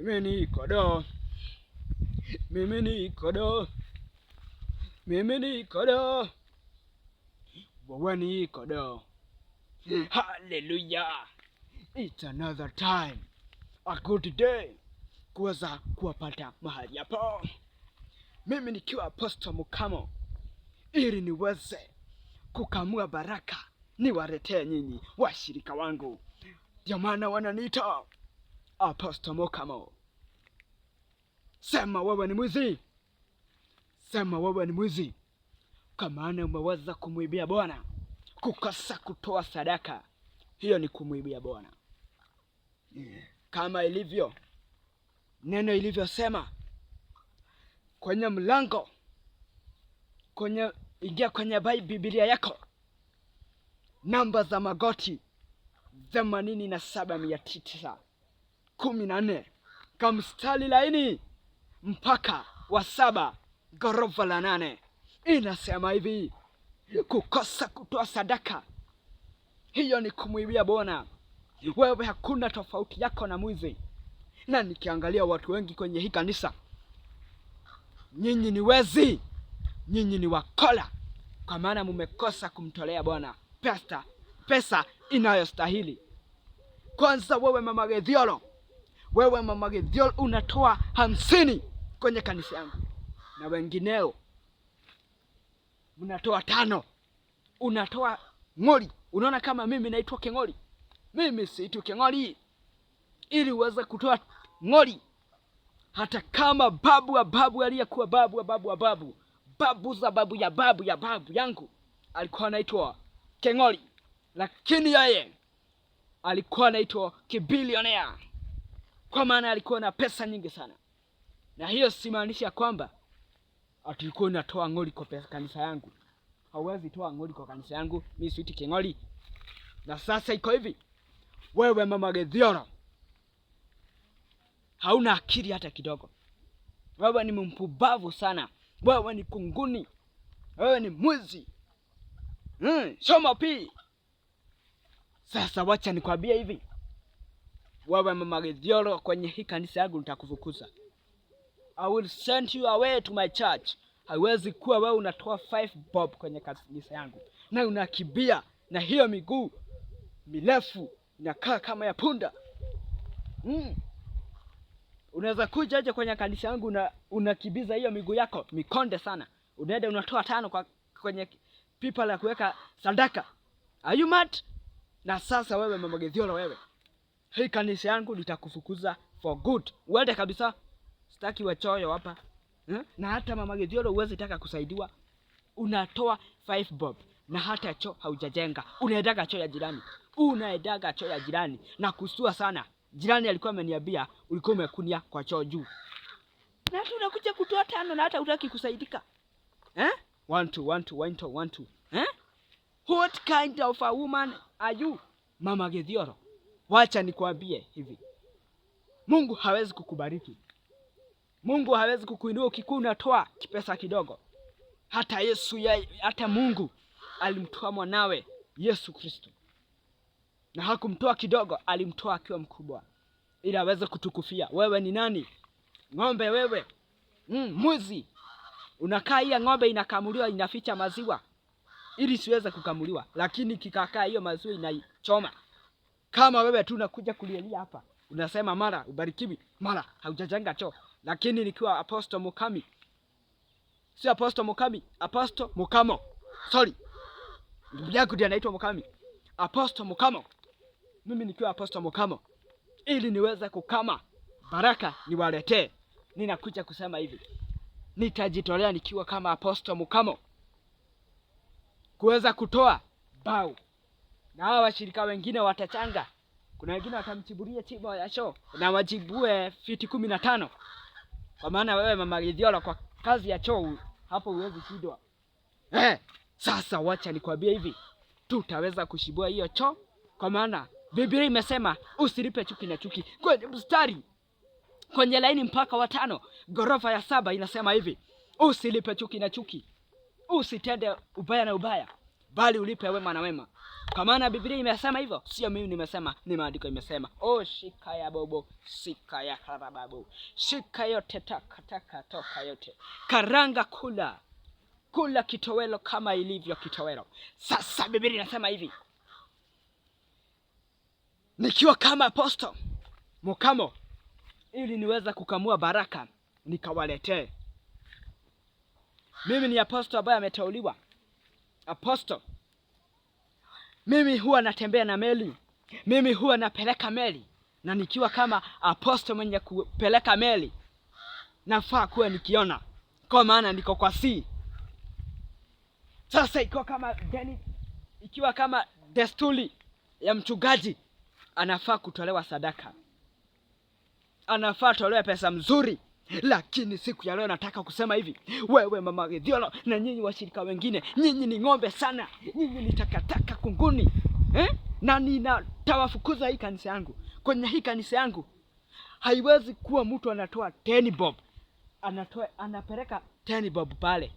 Mimi ni kondoo, mimi ni kondoo, mimi ni kondoo, wewe ni kondoo. Hallelujah! It's another time, a good day kuweza kuwapata mahali hapo, mimi nikiwa Apostle Mukamo, ili niweze kukamua baraka niwaletee nyinyi washirika wangu. Ndio maana wananiita Apostle Mukamo. Sema wewe ni mwizi, sema wewe ni mwizi, kwa maana umeweza kumwibia Bwana. Kukosa kutoa sadaka, hiyo ni kumwibia Bwana, kama ilivyo neno ilivyosema kwenye mlango kwenye ingia kwenye Biblia yako namba za magoti 87,914 kamstari laini mpaka wa 7 ghorofa la 8 inasema hivi: kukosa kutoa sadaka hiyo ni kumwibia Bwana. Wewe hakuna tofauti yako na mwizi. Na nikiangalia watu wengi kwenye hii kanisa, nyinyi ni wezi, nyinyi ni wakola, kwa maana mumekosa kumtolea Bwana pesa inayostahili. Kwanza wewe Mama Gethiolo, wewe Mama Gethiolo unatoa 50 kwenye kanisa yangu, na wengineo mnatoa 5, unatoa ng'oli. Unaona kama mimi naitwa Keng'oli? Mimi siitwi Keng'oli. Ili uweze kutoa ng'oli, hata kama babu wa babu aliyekuwa babu wa babu wa babu babu za babu ya babu ya babu yangu alikuwa anaitwa Keng'oli, lakini yeye alikuwa anaitwa kibilionea, kwa maana alikuwa na pesa nyingi sana. Na hiyo simaanisha kwamba ati ulikuwa unatoa ng'oli kwa pesa kanisa yangu. Hauwezi toa ng'oli kwa kanisa yangu, mimi siiti Keng'oli. Na sasa iko hivi, wewe Mama Gethiolo hauna akili hata kidogo. Wewe ni mpumbavu sana, wewe ni kunguni, wewe ni mwizi. Soma pi. Sasa wacha nikwambie hivi, wewe Mama Gethiolo, kwenye hii kanisa yangu nitakufukuza. I will send you away to my church. Haiwezi kuwa wewe unatoa 5 bob kwenye kanisa yangu na unakimbia na hiyo miguu mirefu inakaa kama ya punda. Unaweza kuja aje kwenye kanisa yangu na unakimbiza hiyo miguu yako mikonde sana, unaenda unatoa 5 kwenye pipa la kuweka sadaka. Are you mad? Na sasa wewe Mama Gethiolo, wewe, hii kanisa yangu nitakufukuza for good. Uende kabisa, sitaki wachoyo hapa. Na hata Mama Gethiolo huwezi taka kusaidiwa. Unatoa 5 bob na hata choo haujajenga. Unaendaga choo ya jirani, unaendaga choo ya jirani na kustua sana. Jirani alikuwa ameniambia ulikuwa umekunia kwa choo juu, na hata unakuja kutoa 5 na hata hutaki kusaidika. 1 2 1 2 1 2 1 2. What kind of a woman are you, Mama Gethiolo? Wacha nikwambie hivi, Mungu hawezi kukubariki, Mungu hawezi kukuinua ukikuwa unatoa kipesa kidogo. Hata Yesu ya, hata Mungu alimtoa mwanawe Yesu Kristo, na hakumtoa kidogo, alimtoa akiwa mkubwa ili aweze kutukufia. Wewe ni nani? Ng'ombe wewe. Mwizi. Unakaa hiyo ng'ombe inakamuliwa, inaficha maziwa ili siweze kukamuliwa, lakini kikakaa hiyo maziwa inaichoma. Kama wewe tu unakuja kulielia hapa, unasema mara ubarikiwi, mara haujajenga choo. Lakini nikiwa Apostle Mukami, si Apostle Mukami, Apostle Mukamo, sorry, ndugu yangu ndiye anaitwa Mukami, Apostle Mukamo. Mimi nikiwa Apostle Mukamo, ili niweze kukama baraka niwaletee, ninakuja kusema hivi, nitajitolea nikiwa kama Apostle Mukamo kuweza kutoa bao, na hawa washirika wengine watachanga. Kuna wengine watamchibulia chimbo ya choo na wajibue fiti 15, kwa maana wewe Mama Gethiolo kwa kazi ya choo hapo huwezi shindwa. Sasa wacha nikwambie hivi, tutaweza kushibua hiyo choo, kwa maana Biblia imesema usilipe chuki na chuki. Kwenye mstari, kwenye laini mpaka wa 5, ghorofa ya 7 inasema hivi, usilipe chuki na chuki, usitende ubaya na ubaya. bali ulipe wema na wema, kwa maana Biblia imesema hivyo, sio mimi nimesema, ni maandiko imesema. Oh, shika ya bobo, shika ya karababu, shika yote, taka taka, toka yote, karanga kula kula kitowelo kama ilivyo kitowelo. Sasa Biblia inasema hivi, nikiwa kama aposto Mukamo, ili niweze kukamua baraka nikawaletee. Mimi ni aposto ambaye ameteuliwa aposto. Mimi huwa natembea na meli, mimi huwa napeleka meli, na nikiwa kama aposto mwenye kupeleka meli nafaa kuwa nikiona, kwa maana niko kwa sea. Sasa ikiwa kama desturi ya mchungaji, anafaa kutolewa sadaka, anafaa tolewe pesa mzuri. Lakini siku ya leo nataka kusema hivi, wewe mama Githiolo na nyinyi washirika wengine, nyinyi ni ng'ombe sana, nyinyi ni takataka kunguni, eh? Na ninatawafukuza hii kanisa yangu. Kwenye hii kanisa yangu haiwezi kuwa mtu anatoa 10 bob, anatoa anapeleka 10 bob pale.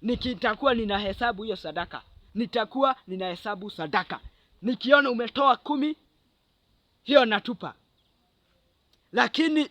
Nikitakuwa ninahesabu hiyo sadaka, nitakuwa ninahesabu sadaka. Nikiona umetoa 10, hiyo natupa. Lakini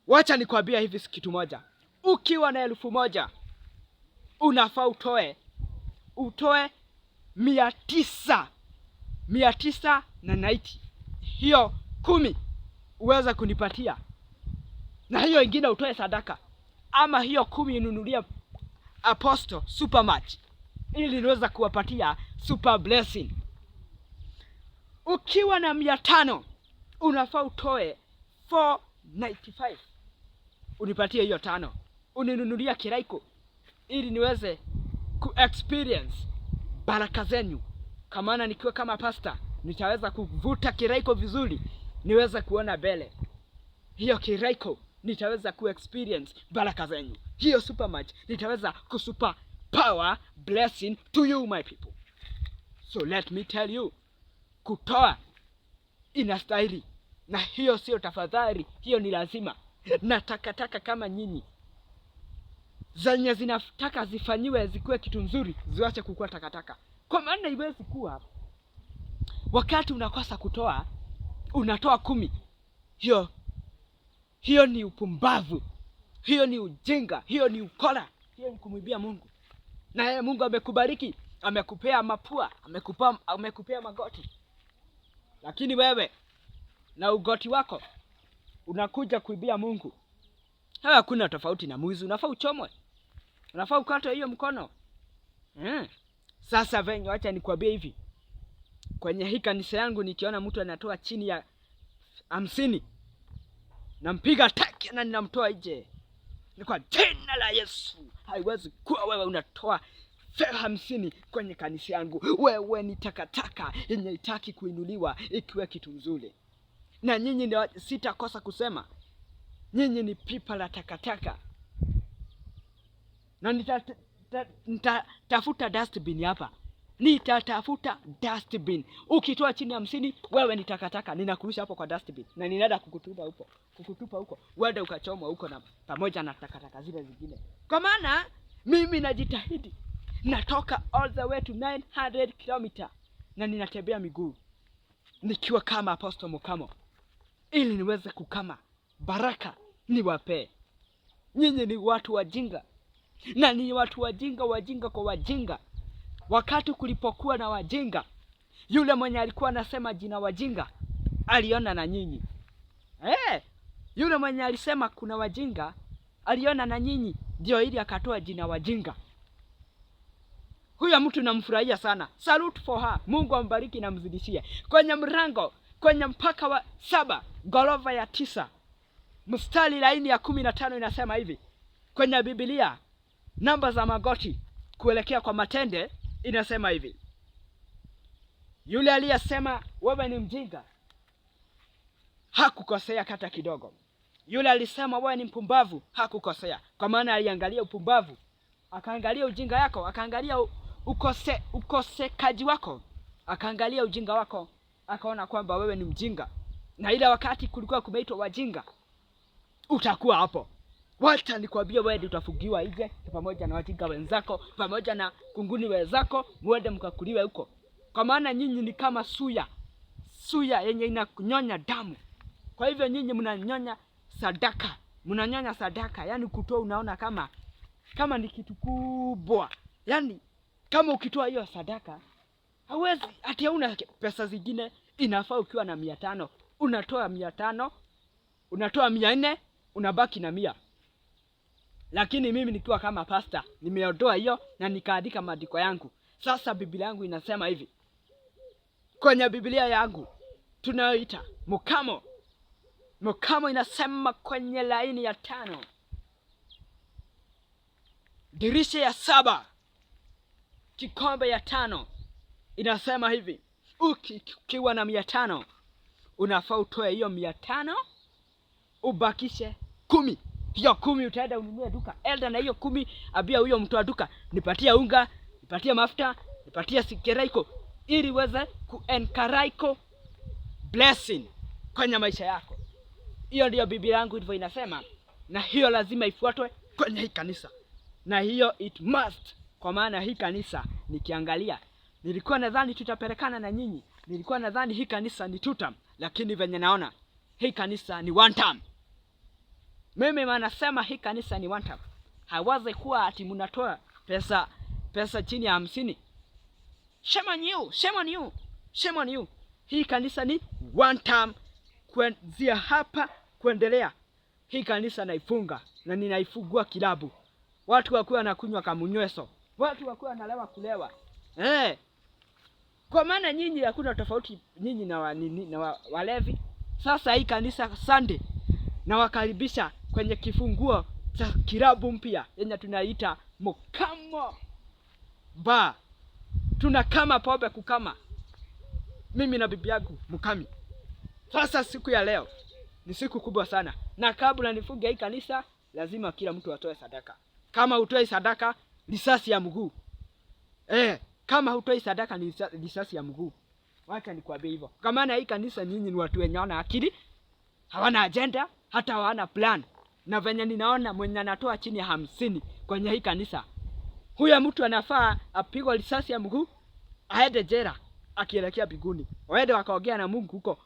wacha nikwambia hivi kitu moja, ukiwa na 1,000 unafaa utoe 900, 990, hiyo 10 uweze kunipatia, na hiyo ingine utoe sadaka, ama hiyo 10 inunulia Apostle Supermatch ili niweze kuwapatia super blessing. Ukiwa na 500 unafaa utoe 495, unipatie hiyo 5, uninunulia kiraiko ili niweze ku experience baraka zenyu. Kwa maana nikiwa kama pastor nitaweza kuvuta kiraiko vizuri, niweze kuona mbele. Hiyo kiraiko nitaweza ku experience baraka zenyu. Hiyo supermatch nitaweza ku super power blessing to you my people. So let me tell you, kutoa inastahili, na hiyo sio tafadhali, hiyo ni lazima. Na takataka kama nyinyi zenye zinataka zifanyiwe zikuwe kitu nzuri, ziache kukua takataka. Kwa maana iwezi kuwa wakati unakosa kutoa unatoa 10. Hiyo ni upumbavu, hiyo ni ujinga, hiyo ni ukora, hiyo ni kumwibia Mungu. Na yeye Mungu amekubariki, amekupea mapua, amekupea magoti, lakini wewe na ugoti wako unakuja kuibia Mungu. Hakuna tofauti na mwizi, unafaa uchomwe, unafaa ukatwe hiyo mkono. Sasa venye, wacha nikwambie hivi, kwenye hii kanisa yangu nikiona mtu anatoa chini ya 50 nampiga teke na ninamtoa nje. Ni kwa jina la Yesu. Haiwezi kuwa wewe unatoa 50 kwenye kanisa yangu. Wewe ni takataka yenye itaki kuinuliwa ikiwa kitu nzuri. Na nyinyi ndio sitakosa kusema, nyinyi ni pipa la takataka. Na nitatafuta dustbin hapa. Nitatafuta dustbin. Ukitoa chini ya 50, wewe ni takataka. Ninakurusha hapo kwa dustbin. Na ninaenda kukutupa huko. Kukutupa huko. Uende ukachomwa huko na pamoja na takataka zile zingine. Kwa maana mimi najitahidi. Natoka all the way to 900 kilometer na ninatembea miguu nikiwa kama Apostle Mukamo ili niweze kukama baraka niwapee. Nyinyi ni watu wajinga, na ni watu wajinga, wajinga kwa wajinga. Wakati kulipokuwa na wajinga, yule mwenye alikuwa anasema jina wajinga aliona na nyinyi. Yule mwenye alisema kuna wajinga aliona na nyinyi, ndio ili akatoa jina wajinga. Huyo mtu namfurahia sana. Salute for her. Mungu ambariki na mzidishie. Kwenye mlango, kwenye mpaka wa 7, ghorofa ya 9, mstari laini ya 15 inasema hivi. Kwenye Biblia, namba za magoti kuelekea kwa matende inasema hivi. Yule aliyesema wewe ni mjinga hakukosea hata kidogo. Yule alisema wewe ni mpumbavu hakukosea, kwa maana aliangalia upumbavu, akaangalia ujinga yako, akaangalia ukosekaji wako, akaangalia ujinga wako, akaona kwamba wewe ni mjinga. Na ile wakati kulikuwa kumeitwa wajinga, utakuwa hapo. Wacha nikwambie, wewe ndio utafungiwa nje pamoja na wajinga wenzako, pamoja na kunguni wenzako, muende mkakuliwe huko, kwa maana nyinyi ni kama suya, suya yenye inanyonya damu. Kwa hivyo nyinyi mnanyonya sadaka, mnanyonya sadaka, yaani kutoa, unaona kama ni kitu kubwa, yaani kama ukitoa hiyo sadaka hauwezi ati hauna pesa zingine. Inafaa ukiwa na 500 unatoa 500, unatoa 400, unabaki na 100. Lakini mimi nikiwa kama pasta nimeondoa hiyo na nikaandika maandiko yangu. Sasa Biblia yangu inasema hivi kwenye Biblia yangu tunayoita Mukamo, Mukamo inasema kwenye laini ya 5 dirisha ya 7 kikombe ya 5 inasema hivi, ukiwa na 500 unafaa utoe hiyo 500 ubakishe 10. Hiyo 10 utaenda ununue duka. Enda na hiyo 10, ambia huyo mtu wa duka, nipatie unga, nipatie mafuta, nipatie sikeraiko, ili uweze kuencourage blessing kwenye maisha yako. Hiyo ndiyo Biblia yangu ndivyo inasema, na hiyo lazima ifuatwe kwenye hii kanisa, na hiyo it must. Kwa maana hii kanisa nikiangalia, nilikuwa nadhani tutapelekana na nyinyi, nilikuwa nadhani hii kanisa ni two term, lakini venye naona hii kanisa ni one term. Mimi nasema hii kanisa ni one term. Haiwezi kuwa ati mnatoa pesa chini ya 50. Shame on you, shame on you, shame on you. Hii kanisa ni one term kuanzia hapa kuendelea. Hii kanisa naifunga na ninaifungua kilabu. Watu wakuwa wanakunywa kamunyweso, watu wakuwa wanalewa kulewa. Kwa maana nyinyi hakuna tofauti nyinyi na walevi. Sasa hii kanisa Sunday nawakaribisha kwenye kifunguo cha kilabu mpya yenye tunaita Mukamo Bar. Tunakama pombe kukama, mimi na bibi yangu Mukami. Sasa siku ya leo ni siku kubwa sana, na kabla nifunge hii kanisa lazima kila mtu atoe sadaka. Kama hutoi sadaka, risasi ya mguu. Kama hutoi sadaka ni risasi ya mguu. Wacha nikwambie hivyo. Kwa maana hii kanisa nyinyi ni watu wenye hawana akili, hawana agenda, hata hawana plan. Na venye ninaona mwenye anatoa chini ya 50 kwenye hii kanisa, huyo mtu anafaa apigwe risasi ya mguu, aende jela akielekea mbinguni. Waende wakaongea na Mungu huko,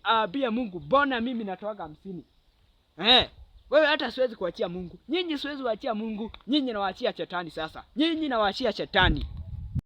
aambie Mungu, mbona mimi natoaga 50? Wewe hata siwezi kuachia Mungu. Nyinyi siwezi kuachia Mungu, nyinyi nawaachia shetani sasa. Nyinyi nawaachia shetani.